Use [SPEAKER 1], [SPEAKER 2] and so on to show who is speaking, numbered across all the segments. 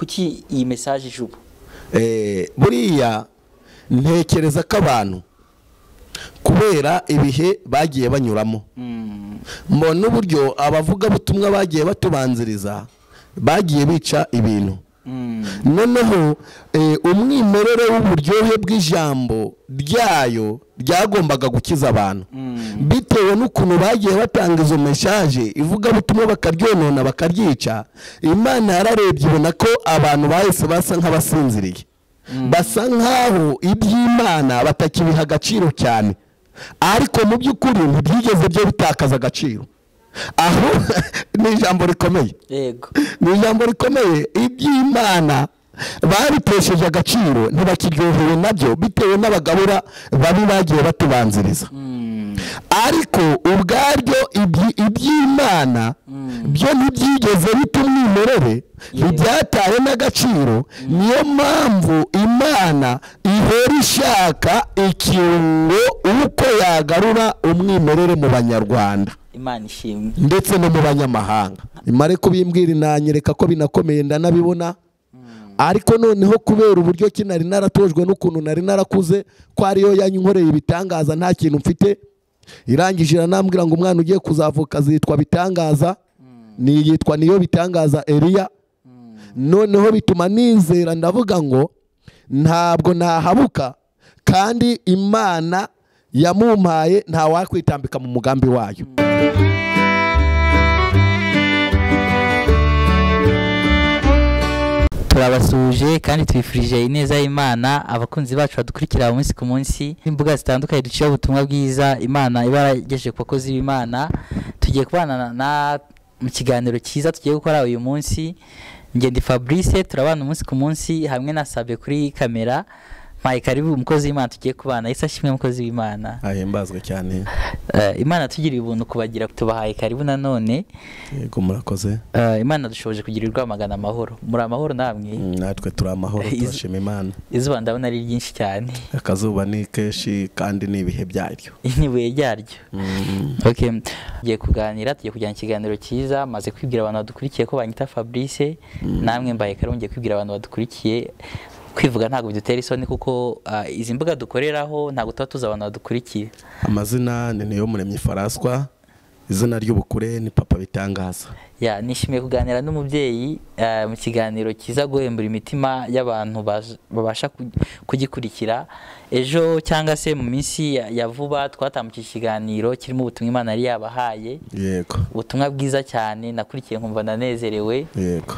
[SPEAKER 1] Kuki iyi message ije ubu?
[SPEAKER 2] Buriya ntekereza ko abantu kubera ibihe bagiye banyuramo, mbona uburyo abavugabutumwa bagiye batubanziriza bagiye bica ibintu. Noneho umwimerere w'uburyohe bw'ijambo ryayo ryagombaga gukiza abantu, bitewe n'ukuntu bagiye batanga izo message ivugabutumwa bakaryonona bakaryica. Imana yararebye ibona ko abantu bahise basa nk'abasinziriye, basa nk'aho iby'Imana batakibiha agaciro cyane, ariko mu by'ukuri ntibyigeze byo bitakaza agaciro. Aho ni ijambo rikomeye.
[SPEAKER 1] Yego,
[SPEAKER 2] ni ijambo rikomeye. Iby'Imana babitesheje agaciro, ntibakiryohewe nabyo bitewe n'abagabura babi bagiye batubanziriza. Ariko ubwaryo iby'Imana byo ntibyigeze bita umwimerere, ntibyataye n'agaciro. Niyo mpamvu Imana ihora ishaka ikirungo uko yagarura umwimerere mu Banyarwanda.
[SPEAKER 1] Imana ishimwe,
[SPEAKER 2] ndetse no mu banyamahanga. Imare kubimbwira inanyereka ko binakomeye, ndanabibona. Ariko noneho kubera uburyo ki nari naratojwe n'ukuntu nari narakuze ko ariyo yankoreye ibitangaza nta kintu mfite, irangije iranambwira ngo umwana ugiye kuzavuka azitwa Bitangaza, niyitwa niyo Bitangaza Eliya. Noneho bituma nizera, ndavuga ngo ntabwo nahabuka, kandi Imana yamumpaye nta wakwitambika mu mugambi wayo.
[SPEAKER 1] Turabasuje kandi twifurije ineza y'Imana abakunzi bacu badukurikira umunsi ku munsi imbuga zitandukanye duciye ubutumwa bwiza Imana ibarageje ku bakozi b'Imana. Tugiye kubana na mu kiganiro cyiza tugiye gukora uyu munsi. Ngendi Fabrice, turabana umunsi ku munsi hamwe na Sabe kuri kamera. Mpaye karibu umukozi w'Imana tugiye kubana. Yesu ashimwe umukozi w'Imana.
[SPEAKER 2] Ahimbazwe cyane.
[SPEAKER 1] Imana tugiriye ubuntu kubagira, tubahaye karibu nanone.
[SPEAKER 2] Yego, murakoze.
[SPEAKER 1] Imana dushoboje kugirirwa amagana amahoro. Muri amahoro namwe?
[SPEAKER 2] Natwe turi amahoro, turashima Imana.
[SPEAKER 1] Izuba ndabona ari ryinshi cyane.
[SPEAKER 2] Akazuba ni kenshi kandi ni ibihe byaryo.
[SPEAKER 1] Ni ibihe byaryo. Okay. Tugiye kuganira, tugiye kujyana ikiganiro cyiza. Maze kwibwira abantu badukurikiye ko banyita Fabrice, namwe mbaye karibu ngiye kwibwira abantu badukurikiye. Kwivuga ntabwo bidutera isoni kuko izi mbuga dukoreraho ntabwo tuba tuzi abantu badukurikiye.
[SPEAKER 2] Amazina ni Niyomuremyi Faraswa, izina ry'ubukure ni Papa Bitangaza.
[SPEAKER 1] Ya, nishimiye kuganira n'umubyeyi mu kiganiro cyiza guhembura imitima y'abantu babasha kugikurikira. Ejo cyangwa se mu minsi ya vuba twatambukije ikiganiro kirimo ubutumwa Imana yari yabahaye.
[SPEAKER 2] Yego.
[SPEAKER 1] Ubutumwa bwiza cyane nakurikiye nkumva ndanezerewe.
[SPEAKER 2] Yego.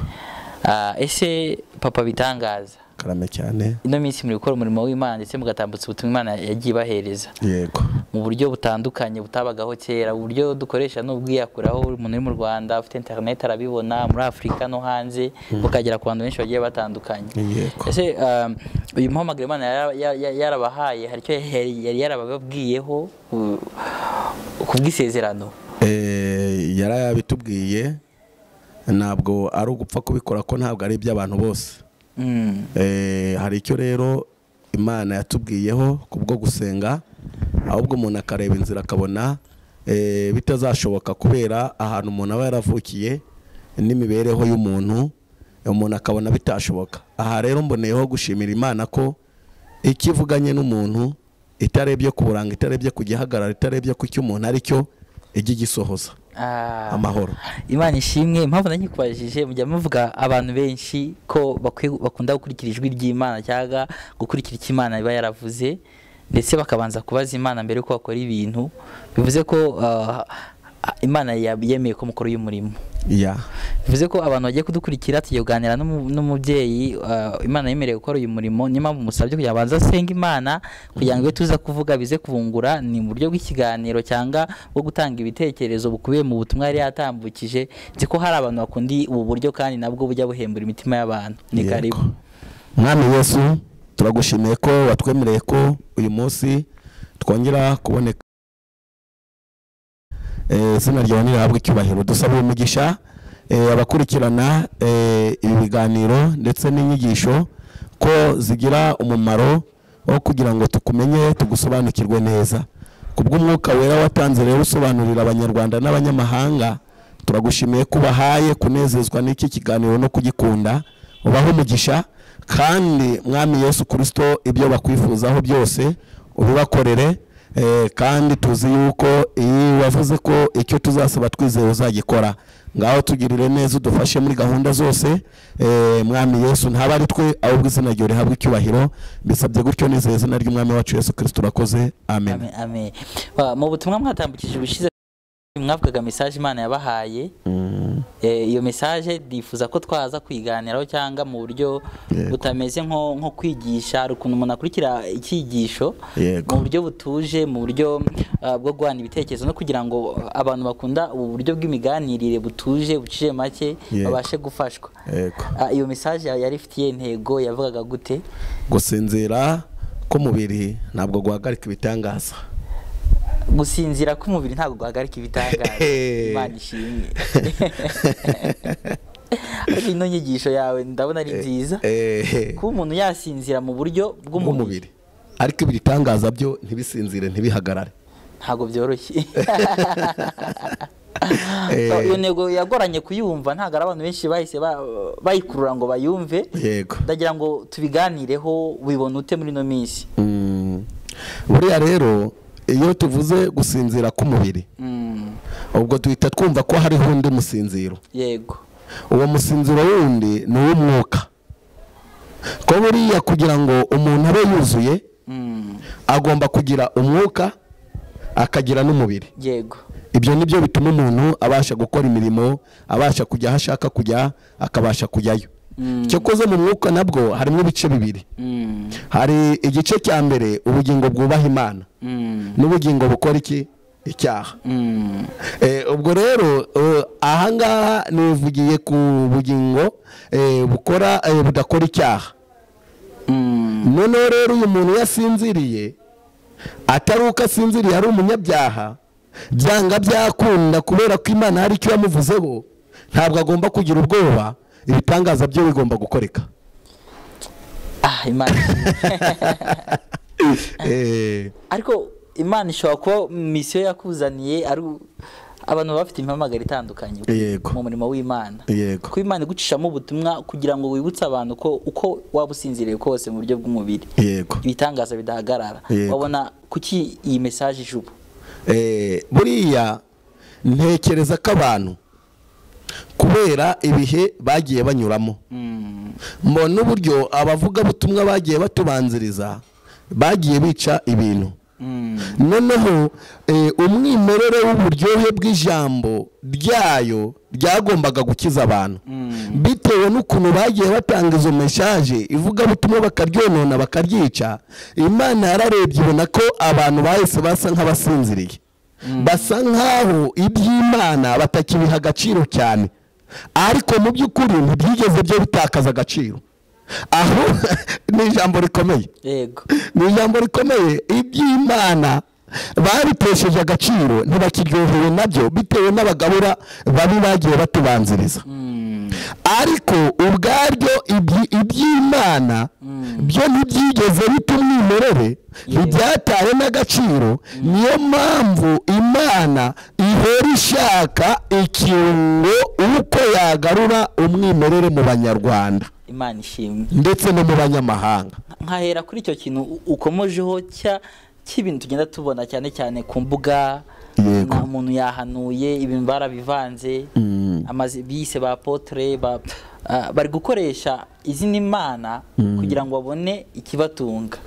[SPEAKER 1] Ese Papa Bitangaza,
[SPEAKER 2] karame cyane,
[SPEAKER 1] ino minsi muri gukora umurimo w'Imana ndetse mugatambutsa ubutumwa Imana yagiye ibahereza.
[SPEAKER 2] Yego.
[SPEAKER 1] Mu buryo butandukanye butabagaho kera, uburyo dukoresha n'ubwiyakuraho umuntu uri mu Rwanda ufite internet arabibona, muri Afurika no hanze, bukagera ku bantu benshi bagiye batandukanye.
[SPEAKER 2] Yego.
[SPEAKER 1] Ese uyu muhamagaro Imana yarabahaye, hari icyo yari yarababwiyeho ku bw'isezerano?
[SPEAKER 2] Yarabitubwiye, ntabwo ari ugupfa kubikora ko ntabwo ari iby'abantu bose. Hari icyo rero Imana yatubwiyeho kubwo gusenga, ahubwo umuntu akareba inzira akabona bitazashoboka kubera ahantu umuntu aba yaravukiye n'imibereho y'umuntu, umuntu akabona bitashoboka. Aha rero mboneyeho gushimira Imana ko ikivuganye n'umuntu itarebye ku buranga, itarebye ku gihagarara, itarebye ku cyo umuntu ari cyo, ijya igisohoza. Amahoro.
[SPEAKER 1] Imana ishimwe. Impamvu nanyikubajije, mujya muvuga abantu benshi ko bakunda gukurikira ijwi ry'Imana cyangwa gukurikira icyo Imana iba yaravuze, ndetse bakabanza kubaza Imana mbere yuko bakora ibintu. Bivuze ko Imana yemeye ko mukora uyu murimo. Bivuze ko abantu bagiye kudukurikira, tugiye kuganira n'umubyeyi Imana yemereye gukora uyu murimo. Niyo mpamvu musabye kugira abanza asenge Imana kugira ngo tuza kuvuga bize kubungura, ni mu buryo bw'ikiganiro cyangwa bwo gutanga ibitekerezo bukubiye mu butumwa yari yatambukije. Nzi ko hari abantu bakundi ubu buryo kandi nabwo bujya buhembura imitima y'abantu. Ni karibu.
[SPEAKER 2] Mwami Yesu, turagushimiye ko watwemereye ko uyu munsi twongera kuboneka. Izina ryawe nirihabwe icyubahiro. Dusaba umugisha abakurikirana ibi biganiro ndetse n'inyigisho ko zigira umumaro wo kugira ngo tukumenye, tugusobanukirwe neza. Kubw'umwuka wera watanze rero usobanurira abanyarwanda n'abanyamahanga, turagushimiye ko ubahaye kunezezwa n'iki kiganiro no kugikunda. ubahe umugisha, kandi Mwami Yesu Kristo ibyo bakwifuzaho byose ubibakorere. Kandi tuzi yuko iyo wavuze ko icyo tuzasaba twizeye uzagikora. Ngaho tugirire neza, udufashe muri gahunda zose. Mwami Yesu, ntaba ari twe ahubwo izina ryawe rihabwe icyubahiro. Bisabye gutyo nizeye izina ry'Umwami wacu Yesu Kristo, urakoze. Amen.
[SPEAKER 1] Amen. Mu butumwa mwatambukije ubushize mwavugaga message Imana yabahaye. Iyo message ndifuza ko twaza kwiganiraho cyangwa mu buryo butameze nko kwigisha, ukuntu umuntu akurikira icyigisho mu buryo butuje, mu buryo bwo guhana ibitekerezo, no kugira ngo abantu bakunda ubu buryo bw'imiganirire butuje bucije make babashe gufashwa. Iyo message yari ifitiye intego yavugaga gute?
[SPEAKER 2] Gusinzira k'umubiri ntabwo guhagarika ibitangaza.
[SPEAKER 1] Gusinzira k'umubiri ntabwo guhagarika ibitangaza. Imana ishimwe. Ariko ino nyigisho yawe ndabona ari nziza, kuba umuntu yasinzira mu buryo bw'umubiri
[SPEAKER 2] ariko ibitangaza byo ntibisinzire, ntibihagarare,
[SPEAKER 1] ntabwo byoroshye. Iyo ntego yagoranye kuyumva, ntabwo ari abantu benshi bahise bayikurura ngo bayumve. Ndagira ngo tubiganireho, wibona ute muri ino minsi?
[SPEAKER 2] Buriya rero iyo tuvuze gusinzira k'umubiri, ubwo duhita twumva ko hariho undi musinziro.
[SPEAKER 1] Yego.
[SPEAKER 2] Uwo musinziro wundi ni uw'umwuka. Ko buriya kugira ngo umuntu abe yuzuye, agomba kugira umwuka akagira n'umubiri.
[SPEAKER 1] Yego.
[SPEAKER 2] Ibyo nibyo bituma umuntu abasha gukora imirimo, abasha kujya aho ashaka kujya, akabasha kujyayo. Cyakoze mu mwuka nabwo harimo ibice bibiri. Hari igice cya mbere, ubugingo bwubaha Imana, n'ubugingo bukora iki? Icyaha. Ubwo rero ahangaha nivugiye ku bugingo bukora budakora icyaha. Noneho rero uyu muntu yasinziriye, atari uko asinziriye ari umunyabyaha, byanga byakunda kubera ko Imana hari icyo yamuvuzeho, ntabwo agomba kugira ubwoba, ibitangaza byo bigomba gukoreka.
[SPEAKER 1] Imana. Ariko Imana ishobora kuba misiyo yakuzaniye ari abantu bafite impamagara itandukanye mu murimo w'Imana. Kuko Imana igucishamo ubutumwa kugira ngo wibutse abantu ko uko waba usinziriye kose mu buryo bw'umubiri, ibitangaza bidahagarara. Wabona kuki iyi message ije ubu?
[SPEAKER 2] Buriya ntekereza ko abantu kubera ibihe bagiye banyuramo, mbona uburyo abavuga butumwa bagiye batubanziriza bagiye bica ibintu. Noneho umwimerere w'uburyohe bw'ijambo ryayo ryagombaga gukiza abantu, bitewe n'ukuntu bagiye batanga izo message ivuga butumwa bakaryonona bakaryica. Imana yararebye ibona ko abantu bahise basa nk'abasinziriye, basa nkaho iby'Imana batakibiha agaciro cyane, ariko mu by'ukuri ntibyigeze byo bitakaza agaciro. Aho ni ijambo rikomeye.
[SPEAKER 1] Yego.
[SPEAKER 2] Ni ijambo rikomeye. Iby'Imana babitesheje agaciro, ntibakiryohewe nabyo bitewe n'abagabura babi bagiye batubanziriza. Ariko ubwaryo iby'Imana byo ntibyigeze bita umwimerere, ntibyataye n'agaciro. Niyo mpamvu Imana ihora ishaka ikirungo uko yagarura umwimerere mu Banyarwanda.
[SPEAKER 1] Imana ishimwe.
[SPEAKER 2] Ndetse no mu banyamahanga.
[SPEAKER 1] Nkahera kuri icyo kintu ukomojeho cy'ibintu tugenda tubona cyane cyane ku mbuga. Nta muntu yahanuye, ibintu barabivanze, amaze bise ba apotre bari gukoresha izina Imana kugira ngo babone ikibatunga,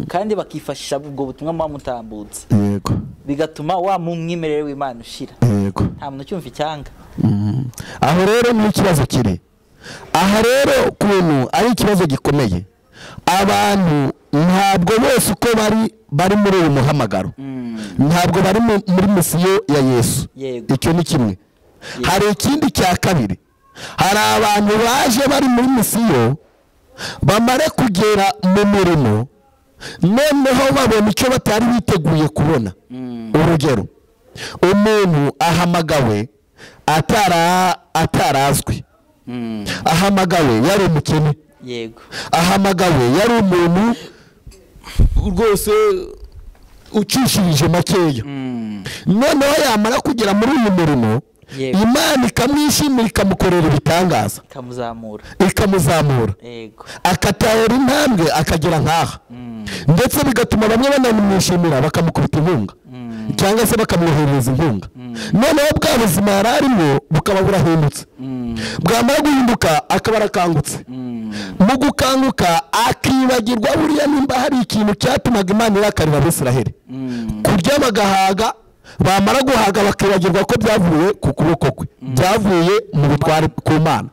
[SPEAKER 1] kandi bakifashisha ubwo butumwa bamutambutse.
[SPEAKER 2] Yego.
[SPEAKER 1] Bigatuma wa mumwimerere w'Imana ushira.
[SPEAKER 2] Yego.
[SPEAKER 1] Nta muntu cyumva icyanga.
[SPEAKER 2] Aho rero ni ikibazo kiri. Aha rero kuntu ari ikibazo gikomeye. Abantu ntabwo bose uko bari muri uyu muhamagaro, ntabwo bari muri misiyo ya Yesu. Icyo ni kimwe. Hari ikindi cya kabiri, hari abantu baje bari muri misiyo, bamare kugera mu murimo noneho babona icyo batari biteguye kubona. Urugero, umuntu ahamagawe atarazwi, ahamagawe yari umukene.
[SPEAKER 1] Yego.
[SPEAKER 2] Ahamagawe yari umuntu rwose ucishirije makeya. Noneho yamara kugera muri uyu murimo Imana ikamwishimira ikamukorera ibitangaza, ikamuzamura, akatera intambwe akagera nkaha, ndetse bigatuma bamwe banamwishimira bakamukubita inkunga cyangwa se bakamwoherereza inkunga. Noneho bwa buzima yari arimo bukaba burahindutse, bwamara guhinduka akaba arakangutse. Mu gukanguka akibagirwa buriya nimba hari ikintu cyatumaga Imana irakarira Abisiraheli, kurya bagahaga, bamara guhaga bakibagirwa ko byavuye ku kuboko kwe, byavuye mu butware ku Mana.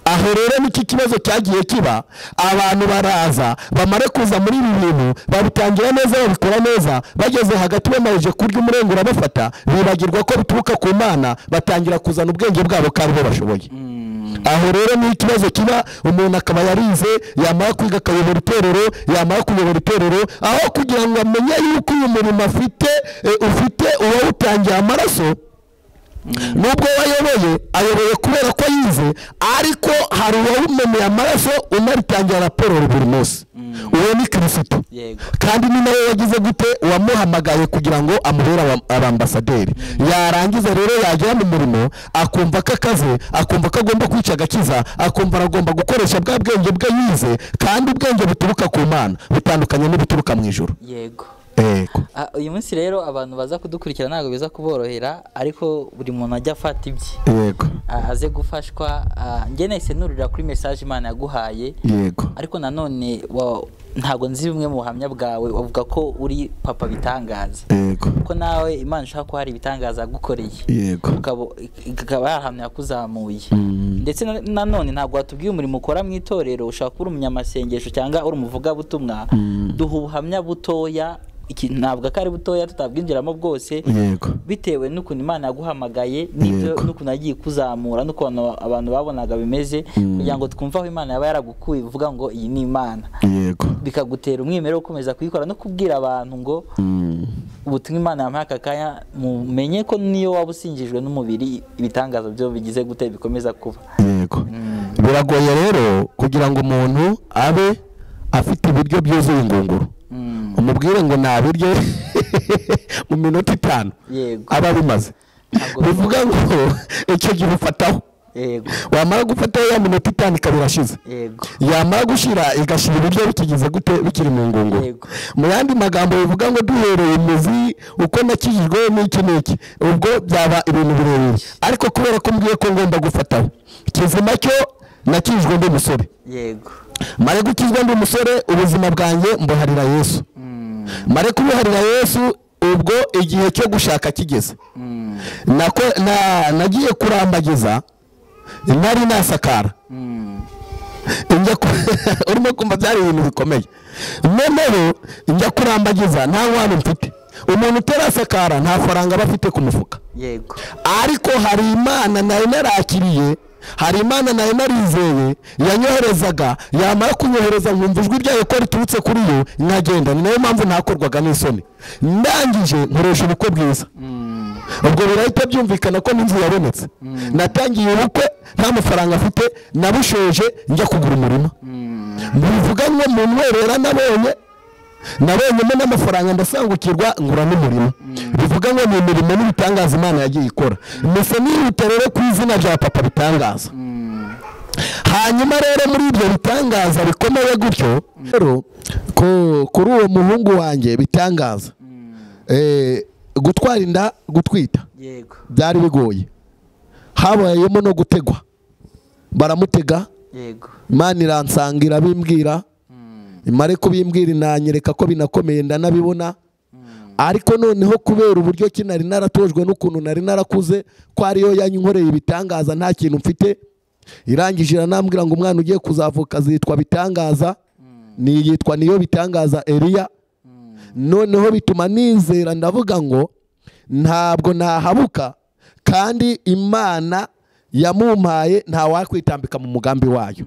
[SPEAKER 2] Aho rero niki kibazo cyagiye kiba, abantu baraza bamara kuza muri ibi bintu babitangira neza babikora neza, bageze hagati bamarije kurya umurengura bafata, bibagirwa ko bituruka ku Mana, batangira kuzana ubwenge bwabo kandi bo bashoboye. Aho rero ni ikibazo kiba, umuntu akaba yarize, yamara kwiga akayobora itorero, yamara kuyobora itorero, aho kugira ngo amenye yuko uyu murimo afite ufite uwawutangiye amaraso, nubwo wayoboye ayoboye kubera ko yize, ariko hari uwawumeneye amaraso unaritangira raporo buri munsi, uwo ni Kristo. Kandi ni nawe wagize gute wamuhamagaye kugira ngo amubere abambasaderi. Yarangiza rero yagera mu murimo akumva ko akaze, akumva ko agomba kwica agakiza, akumva aragomba gukoresha bwa bwenge bwe yize, kandi ubwenge buturuka ku Mana butandukanye n'ubuturuka mu ijuru.
[SPEAKER 1] Yego. Uyu munsi rero abantu baza kudukurikira ntabwo biza kuborohera, ariko buri muntu ajya afata ibye.
[SPEAKER 2] Yego.
[SPEAKER 1] Aze gufashwa. Njye nahise nurira kuri message Imana yaguhaye.
[SPEAKER 2] Yego.
[SPEAKER 1] Ariko nanone ntabwo nzi bimwe mu buhamya bwawe, wavuga ko uri papa bitangaza.
[SPEAKER 2] Yego.
[SPEAKER 1] Ko nawe Imana ishaka ko hari ibitangaza yagukoreye.
[SPEAKER 2] Yego.
[SPEAKER 1] Ukaba yahamya yakuzamuye. Ndetse nanone ntabwo watubwiye umurimo ukora mu itorero, ushaka kuba umunyamasengesho cyangwa uri umuvugabutumwa, duha ubuhamya butoya. Iki ntabwo akari butoya tutabwinjiramo bwose, bitewe n'ukuntu Imana yaguhamagaye n'ibyo n'ukuntu yagiye kuzamura n'ukuntu abantu babonaga bimeze, kugira ngo twumve aho Imana yaba yaragukuye uvuga ngo iyi ni Imana.
[SPEAKER 2] Yego.
[SPEAKER 1] Bikagutera umwimerere wo gukomeza kuyikora no kubwira abantu ngo ubutumwa Imana yampaye aka kanya, mumenye ko niyo waba usingijwe n'umubiri ibitangaza byo bigize gute bikomeza kuba.
[SPEAKER 2] Yego. Biragoye rero kugira ngo umuntu abe afite ibiryo byuzuye ingunguru, umubwire ngo nabirye mu minota 5 aba bimaze. Bivuga ngo icyo gihe ufataho.
[SPEAKER 1] Yego.
[SPEAKER 2] Wamara gufataho ya minota 5 ikaba irashize.
[SPEAKER 1] Yego.
[SPEAKER 2] Yamara gushira igashira ibiryo bikigize gute bikiri mu ngunguru. Mu yandi magambo bivuga ngo duhereye imizi uko nakijijwe n'iki n'iki, ubwo byaba ibintu birebire. Ariko kubera ko mbwiye ko ngomba gufataho kizima cyo nakijijwe ndi umusore.
[SPEAKER 1] Yego.
[SPEAKER 2] Mare gukizwa ndi umusore, ubuzima bwanjye mbuharira Yesu. Mare kubuharira Yesu, ubwo igihe cyo gushaka kigeze, nako nagiye kurambagiza nari nasakara. Urimo kumva byari ibintu bikomeye. Noneho njya kurambagiza nta mwana mfite. Umuntu utarasakara nta faranga aba afite ku mufuka.
[SPEAKER 1] Yego.
[SPEAKER 2] Ariko hari Imana nari narakiriye, hari Imana nayo narizeye, yanyoherezaga, yamara kunyohereza nkumva ijwi ryayo ko riturutse kuri yo, nkagenda. Ni nayo mpamvu ntakorwaga n'isoni. Ndangije nkoresha ubukwe bwiza. Ubwo birahita byumvikana ko n'inzu yabonetse. Natangiye ubukwe nta mafaranga afite, nabushoje njya kugura umurima. Bivuga ngo mu mwerera nabonyemo n'amafaranga ndasangukirwa ngura n'umurima. Bivuga ngo ni imirimo n'ibitangaza Imana yagiye ikora. Mbese nihuta rero ku izina rya papa bitangaza. Hanyuma rero muri ibyo bitangaza bikomeye gutyo, rero kuri uwo muhungu wanjye bitangaza, gutwara inda, gutwita byari bigoye, habayemo no gutegwa, baramutega. Imana iransanga irabimbwira, imare kubimbwira inanyereka ko binakomeye ndanabibona. Ariko noneho kubera uburyo ki nari naratojwe n'ukuntu nari narakuze ko ariyo yankoreye ibitangaza nta kintu mfite, irangije iranambwira ngo umwana ugiye kuzavuka azitwa bitangaza, niyitwa niyo bitangaza Eliya. Noneho bituma nizera, ndavuga ngo ntabwo nahabuka, kandi Imana yamumpaye nta wakwitambika mu mugambi wayo.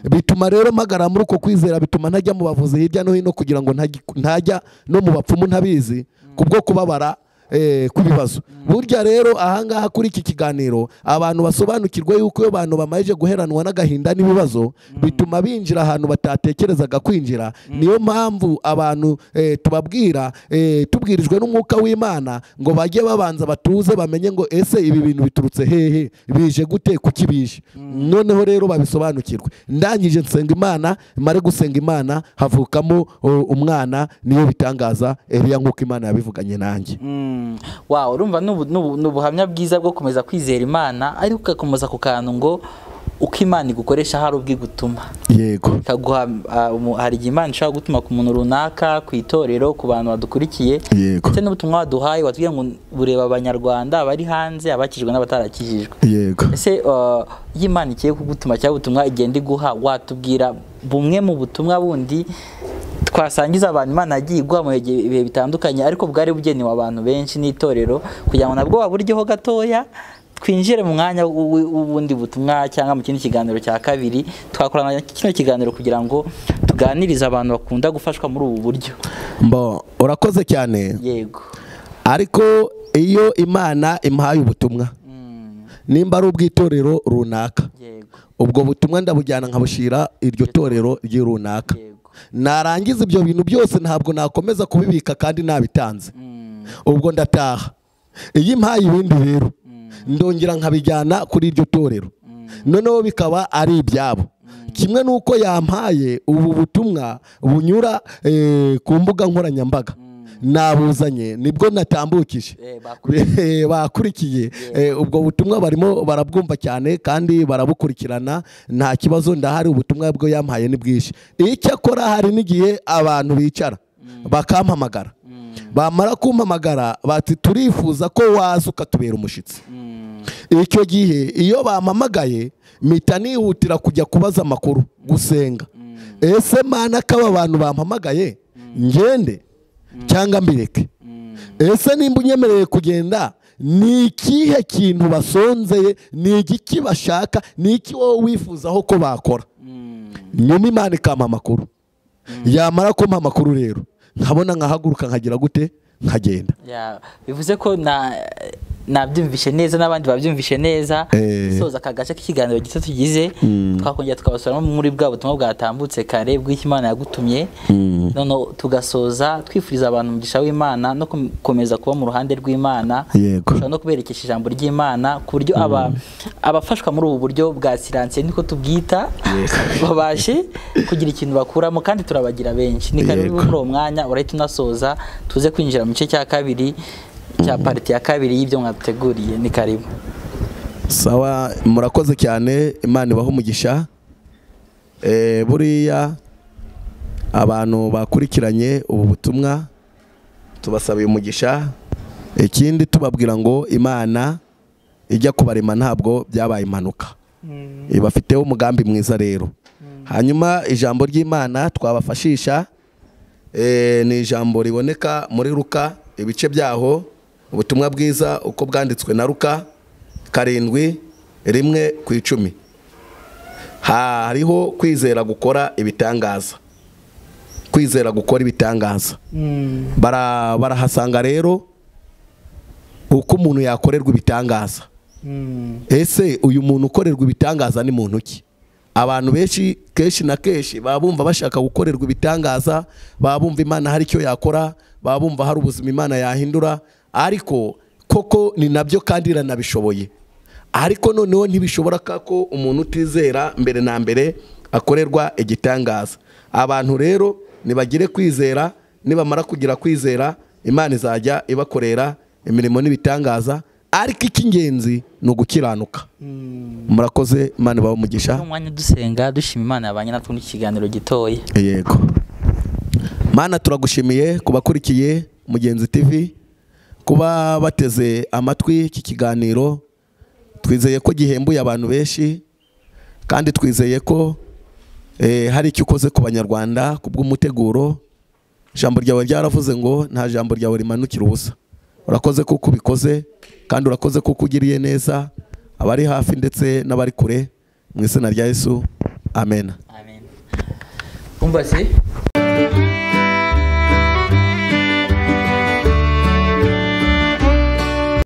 [SPEAKER 2] Bituma rero mpagara muri uko kwizera, bituma ntajya mu bavuzi hirya no hino kugira ngo ntajya no mu bapfumu ntabizi, kubwo kubabara kw'ibibazo. Burya rero ahangaha kuri iki kiganiro abantu basobanukirwe yuko iyo abantu bamaze guheranwa n'agahinda n'ibibazo bituma binjira ahantu batatekerezaga kwinjira. Niyo mpamvu abantu tubabwira tubwirijwe n'umwuka w'Imana ngo bajye babanza batuze bamenye ngo ese ibi bintu biturutse hehe, bije gute, kuki bije, noneho rero babisobanukirwe. Ndangije nsenga Imana, mare gusenga Imana havukamo umwana, niyo bitangaza Eliya nk'uko Imana yabivuganye nanjye.
[SPEAKER 1] Wow, urumva n'ubuhamya bwiza bwo komeza kwizera Imana, ariko ugakomeza ku kantu ngo uko Imana igukoresha hari ubwigutuma.
[SPEAKER 2] Yego.
[SPEAKER 1] Ikaguha hari igihe Imana ishobora gutuma ku muntu runaka, ku itorero, ku bantu badukurikiye.
[SPEAKER 2] Yego.
[SPEAKER 1] Ndetse n'ubutumwa waduhaye watubwiye ngo bureba abanyarwanda bari hanze, abakijijwe n'abatarakijijwe.
[SPEAKER 2] Yego.
[SPEAKER 1] Ese iyo Imana ikiye kugutuma cyangwa ubutumwa igenda iguha, watubwira bumwe mu butumwa bundi twasangiza abantu Imana yagiye iguha mu bihe bitandukanye ariko bwari bugenewe abantu benshi n'itorero, kugira ngo nabwo baburyeho gatoya twinjire mu mwanya w'ubundi butumwa cyangwa mu kindi kiganiro cya kabiri twakorana kino kiganiro kugira ngo tuganirize abantu bakunda gufashwa muri ubu buryo.
[SPEAKER 2] Mbo urakoze cyane.
[SPEAKER 1] Yego.
[SPEAKER 2] Ariko iyo Imana impaye ubutumwa nimba ari ubw'itorero runaka,
[SPEAKER 1] yego,
[SPEAKER 2] ubwo butumwa ndabujyana nkabushira iryo torero ry'irunaka. Narangiza ibyo bintu byose ntabwo nakomeza kubibika kandi nabitanze. Ubwo ndataha. Iyo impaye ibindi rero ndongera nkabijyana kuri iryo torero, noneho bikaba ari ibyabo. Kimwe nuko yampaye ubu butumwa bunyura ku mbuga nkoranyambaga, nabuzanye nibwo natambukije bakurikiye ubwo butumwa barimo barabwumva cyane kandi barabukurikirana, nta kibazo. Ndahari ubutumwa bwo yampaye ni bwinshi. Icyakora hari n'igihe abantu bicara bakampamagara, bamara kumpamagara bati turifuza ko waza ukatubera umushitsi. Icyo gihe iyo bampamagaye mpita nihutira kujya kubaza amakuru, gusenga. Ese Mana kaba abantu bampamagaye ngende cyangwa mbireke? Ese nimba unyemereye kugenda, ni ikihe kintu basonzeye, ni igiki bashaka, ni iki wowe wifuzaho ko bakora? Nyuma Imana ikampa amakuru. Yamara kumpa amakuru rero nkabona nkahaguruka nkagira gute, nkagenda.
[SPEAKER 1] Bivuze ko nabyumvishe neza n'abandi babyumvishe neza. Soza akagace k'ikiganiro gito tugize, twakongera tukabasura muri bwa butumwa bwatambutse kare bw'icyo Imana yagutumye, none tugasoza twifuriza abantu umugisha w'Imana no gukomeza kuba mu ruhande rw'Imana, no kuberekesha ijambo ry'Imana ku buryo abafashwa muri ubu buryo bwa siransiye niko tubwita babashe kugira ikintu bakuramo, kandi turabagira benshi. Ni kare muri uwo mwanya urahita unasoza tuze kwinjira mu gice cya kabiri cya parti ya kabiri y'ibyo mwateguriye. Ni karibu.
[SPEAKER 2] Sawa, murakoze cyane, Imana ibahe umugisha. Buriya abantu bakurikiranye ubu butumwa tubasabiye umugisha. Ikindi tubabwira ngo Imana ijya kubarema ntabwo byabaye impanuka, ibafiteho umugambi mwiza rero. Hanyuma ijambo ry'Imana twabafashisha ni ijambo riboneka muri Luka ibice byaho, ubutumwa bwiza uko bwanditswe na Luka 7:1-10. Hariho kwizera gukora ibitangaza, kwizera gukora ibitangaza. Barahasanga rero uko umuntu yakorerwa ibitangaza. Ese uyu muntu ukorerwa ibitangaza ni muntu ki? Abantu benshi kenshi na kenshi babumva bashaka gukorerwa ibitangaza, babumva Imana hari icyo yakora, babumva hari ubuzima Imana yahindura, ariko koko ni nabyo kandi iranabishoboye. Ariko noneho ntibishobora ko umuntu utizera mbere na mbere akorerwa igitangaza. Abantu rero nibagire kwizera, nibamara kugira kwizera Imana izajya ibakorera imirimo n'ibitangaza, ariko icy'ingenzi ni ugukiranuka. Murakoze, Imana ibahe umugisha.
[SPEAKER 1] Umwanya dusenga dushima Imana yabanye natwe mu kiganiro gitoya.
[SPEAKER 2] Yego. Mana, turagushimiye kubakurikiye Mugenzi TV, kuba bateze amatwi iki kiganiro. Twizeye ko gihembuye abantu benshi, kandi twizeye ko hari icyo ukoze ku banyarwanda kubw'umuteguro. Ijambo ryawe ryaravuze ngo nta jambo ryawe rimanukira ubusa. Urakoze kuko ubikoze, kandi urakoze kuko ugiriye neza abari hafi ndetse n'abari kure. Mu izina rya Yesu, amen.
[SPEAKER 1] Amen. Umva se